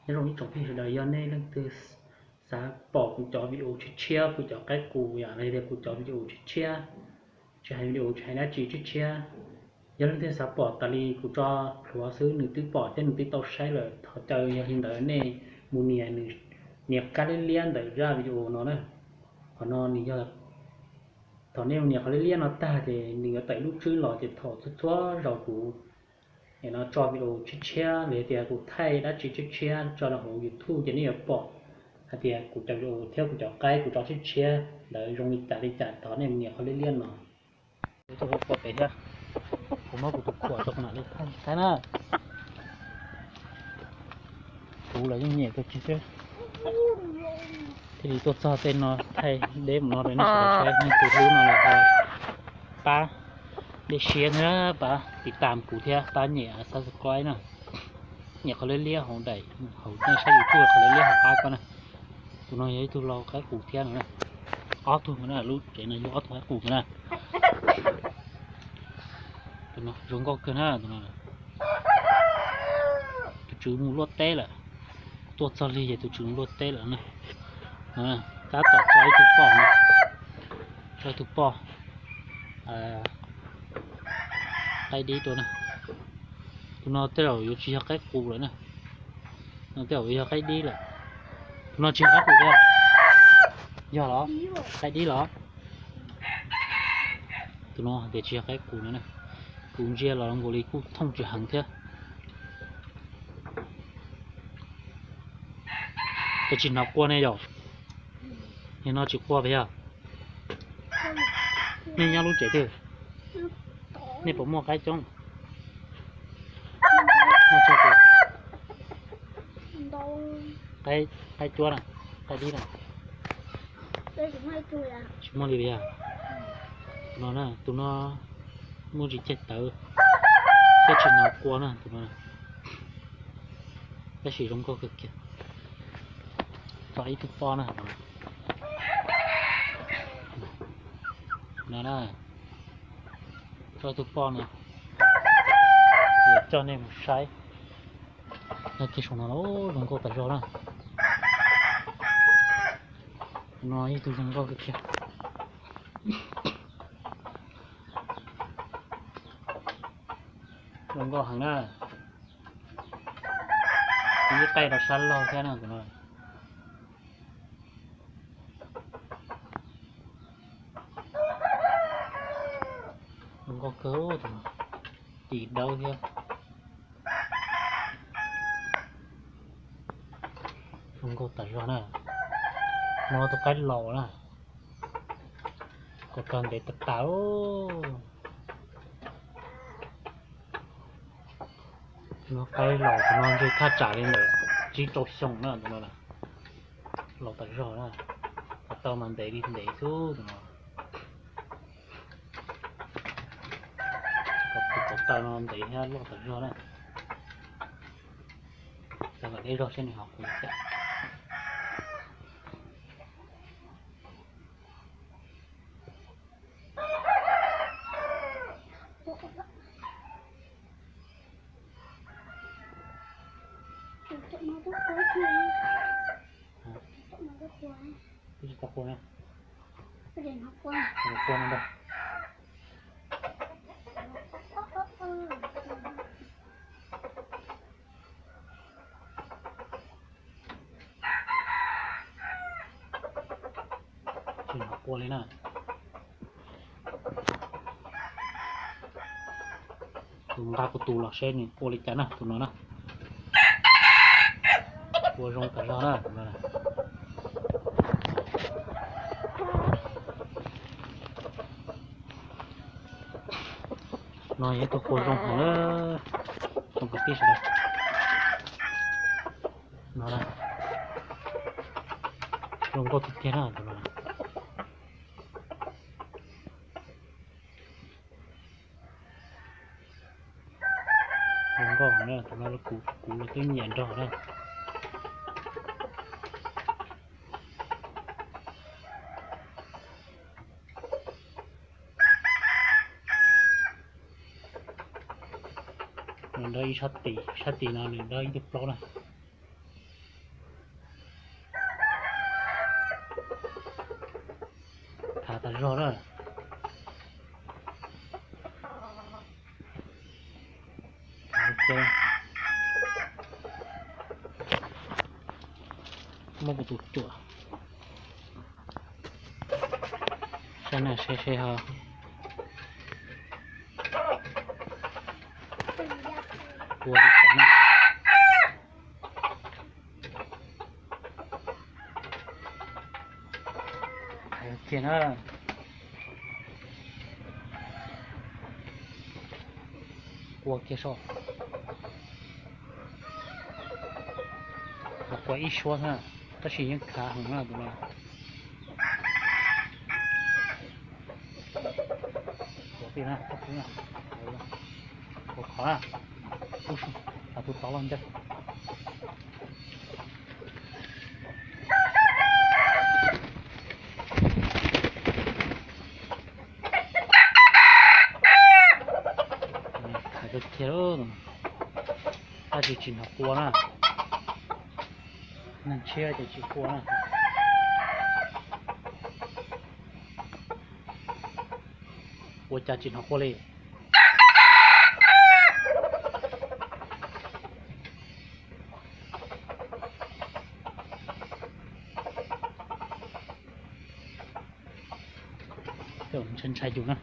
Nyob zoo ib tsoom phooj ywg sawv daws, yog nej leej twg xav pom kuv cov video tshiab tshiab, kuv cov qaib qus yom, los yog tias kuv cov video tshiab tshiab, tsis hais video tsis hais dab tsi tshiab tshiab, yog leej twg xav pom tas li kuv tso plhuav xwb nws twb pom thiab nws twb tau saib lawm, thov caw yog li ntawd nej mus nias nws nias qab liab liab ntawm zaj video no na. Qhov no nws yog, thaum nej mus nias qhov liab liab no tag ces nws yuav tawm lub tswb los ces thaum txhua txhua zaus kuv nim no tso video tshiab tshiab los yog tias kuv thaij dab tsi tshiab tshiab tso rau hauv YouTube ces nej yuav pom hais tias kuv cov video thiab kuv cov qaib kuv tso tshiab tshiab ntawd zoo li cas li cas, thov nej mus nias qhov liab liab no. Ib tug pom pem thiab, kuv muab kuv tus khuam rau kuv mam li thaij na. Kuv los yeej nyiam kawg kiag xwb. Thiaj li tuaj txog tej no thaij deb mus no rau nej sawv daws saib, nej tus hlub no los ho pab dej siab thiab pab tiv tam kuv thiab pab nyem subscribe na. Nyem qhov liab liab hauv daim hauv nej saib YouTube qhov liab liab hauv qab ko na. Tus no yog ib tug lau qaib qus thiab no na. Ob tug na, lub tsev no yug ob tug qaib qus na. Tus no zoo nkauj kawg na tus no. Tus tswv mus luaj teb lawm, tuaj txog lig ces tus tswv mus luaj teb lawm na. Tab tom tso ib tug poj no, tso ib tug poj qaib dib rau na. Tus no tej zaum yuav tsis yog qaib qus lawm na. No tej zaum yuav yog qaib dib lawm. Tus no tsis yog qaib qus, yog los? Qaib dib los? Tus no hais tias tsis yog qaib qus no na. Kuv ntsia los nkaus li kuj thooj tsis heev thiab. Koj tsis hnov qua ne yom? Nim no tsis qua puas yog? Nej nyob lub tsev twg? Nej puas muaj qaib coob? Muaj tsawg tus? Qaib cuab na, qaib dib na. Tsis muaj li puas yog? No na, tus no muaj tsis ceg tawv, thiab tsis hnov qua na tus no. Tab sis zoo nkauj kawg kiag. Tso ib tug poj na. No na, tso ib tug poj no, yuav coj nej mus saib. Nyob kiag saum no zoo nkauj tas zog na. No ib tug zoo nkauj kawg kiag. Zoo nkauj heev na. Ib qaij rau sab laug thiab na tus no. Zoo nkauj kawg, tus no ci dawb thiab. Zoo nkauj tas zog na. Muaj tus qaib laus na. Kuv kawg ntev tas tas. Tus no qaib laus, tus no ntshe thaj tsam li ntawm tsib rau xyoo na tus no. Laus tas zog na. Tau mas ntev li ntev xwb tus no. Tus pov taws no ntev thiab loj tas zog na. Tau kom deb zog seb nws ho qus li cas. Twb tsis tau qua na. Qua no ntag. Tsis hnov qua li na. Tus nqa kuv tus los seb nws qua li cas na tus no na. Qua zoo tas zog na tus no. No yog ib tug qua zoo heev na, tsoom kwv tij sawv daws. No na, zoo nkauj tiag tiag na tus no. Zoo nkauj heev na, tus no kuv, kuv los twb nyiam nrog na. Nws dawb ib sab tim, sab tim no nws dawb ib tug plaub na. Tas zog na. Muab kuv tus cuam saib na, saib seb ho kua li cas na. Hais kiag na. Kua kiag so. Kua ib suab na, tab sis yeej khav heev na tus no. Ua tij na, ua khov na, ub, tus tod los ncaj. Hais tiag tiag, tab sis tsis hnov kua na. Neeg tshiab ces tsis kua na. Ua cas tsis hnov kua li. Ntshai ntshai yus na.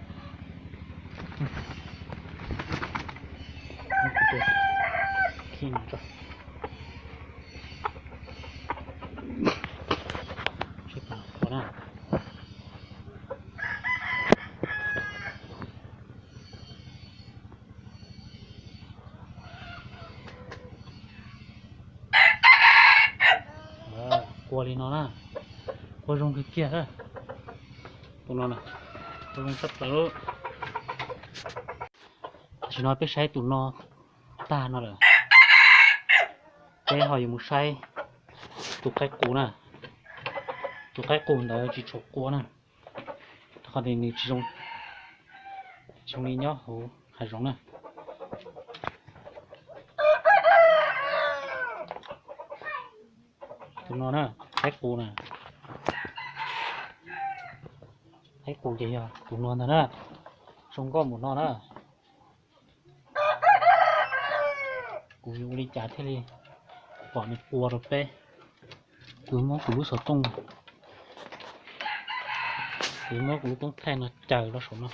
Khi no tso. Seb puas hnov kua na. Kua li no na. Kua zoo kawg kiag. Tus no na, kua zoo tshaj plaws. Tam sim no peb saib tus no tag no lawm, peb ho yuav mus saib tus qaib qus na. Tus qaib qus ntawd tsis tshua kua na, rau qhov tias nws tsis zoo, tsis zoo li nyob hauv hav zoov na. Tus no na, qaib qus na. Qaib qus ces yog tus no ntag na. Zoo nkauj npaum no na. Kuv yuav ua li cas thiaj li pom nws kua rau peb? Kuv muab kuv lub xov tooj, kuv muab kuv lub toob thaij no caws rau saum no.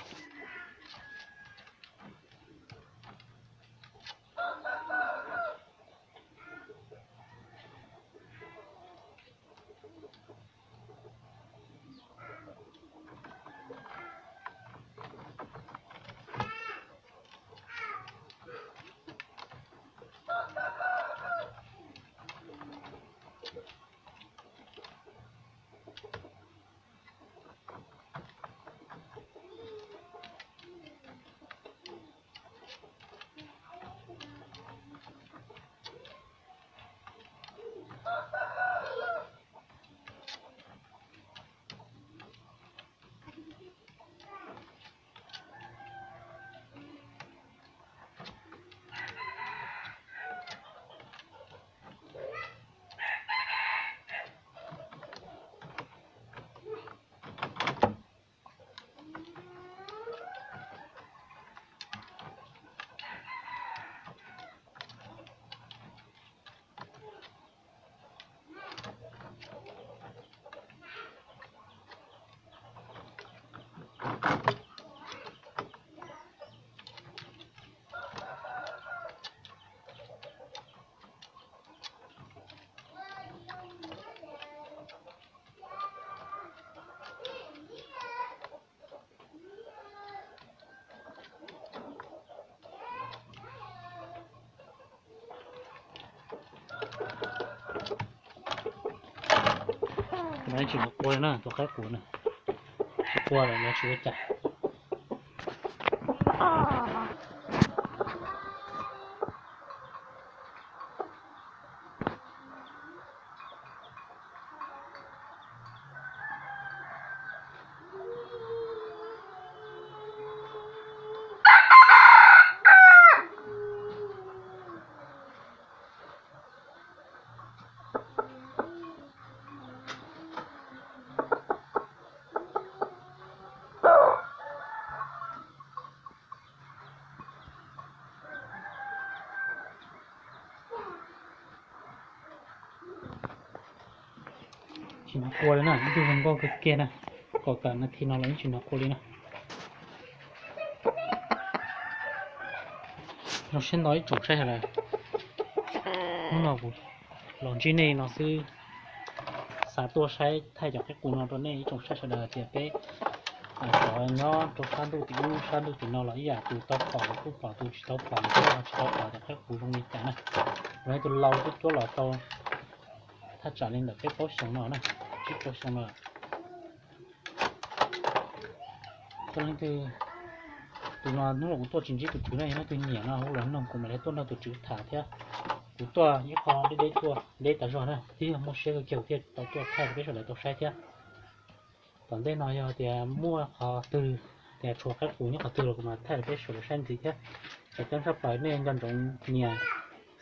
Lawv tsis ua kua na, tus qaib qus na, tsis kua lawm lawv tsis ua cas. Tsis hnov qua li na, ib tug zoo nkauj kawg kiag na, kom tawm nas this no los yeej tsis hnov qua li na. Zoo siab ntau ib tsoom saib sawv daws, hnub no kuv los ntsib nej no xwb, xav tuaj saib thaij cov qaib qus no rau nej ib tsoom saib sawv daws tias peb cov nyob rau sab ntuj tim ub sab ntuj tim no los ib yam, tus tau pom los kuj pom, tus tsis tau pom los kuj tsis tau pom cov qaib qus zoo li cas na. Los tus laus twb cuab los tau thaj tsam li ntawm peb plaub xyoos no na, tsib rau xyoo no. Leej twg, tus no hnub no kuv tuaj tsis ntsib tus tswv na, yog leej twg nyiam no hu los noog kuv mam li tuaj nrog tus tswv tham thiab. Kuv tuaj ib qho deb deb tuaj deb tas zog na, twb yog muaj siab kawg kiag thiaj tau tuaj thaij rau peb sawv daws tau saib thiab. Tom ntej no yog tias muaj qhov twg, tias tshuav qaib qus nyob qhov twg los kuv mam thaij rau peb sawv daws saib ntxiv thiab. Ces tseeb tshaj plaws nej nco ntsoov nias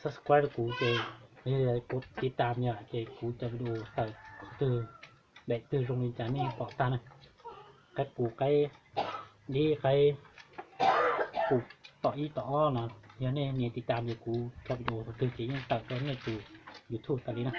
subscribe rau kuv ces, kuv tiv tam yom, ces kuv cov video tawm qhov twg, daim twg zoo li cas nej pom tag na. Qaib qus qaib dib qaib qus tom ib tom ob no, yog nej nias tiv tam ces kuv cov video qhov twg ces yeej tawm rau nej tus YouTube tas li na.